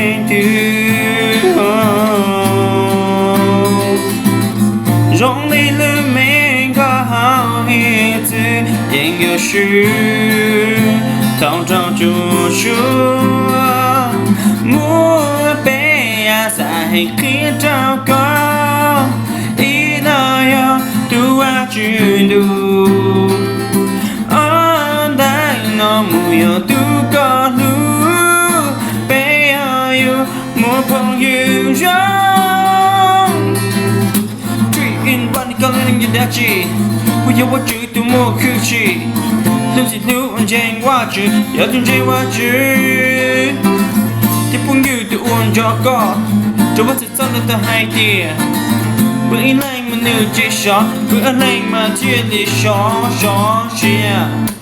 leej twg. Zoo li lub me nkoj hauv hiav txwv yeej yuav swb thaum raug tsuj suab. Muab peb xav hais qhia rau koj, ib no yog tus Vajtswv ntuj, ob ntawm no mus yog tus koj hlub, peb yog yus muaj phooj ywg zoo. Three in one, koj leej twg dab tsi? Kuv yog Vajtswv tus muaj hwj chim, leej twg hlub ua ntseeg Vajtswv yog tus ntseeg Vajtswv. Tus phooj ywg tus ua nco koj, rau Vajtswv txoj lus tau hais tias, peb ib leeg mas nws tsis sov, peb ib leeg mas thiaj li sov sov siab.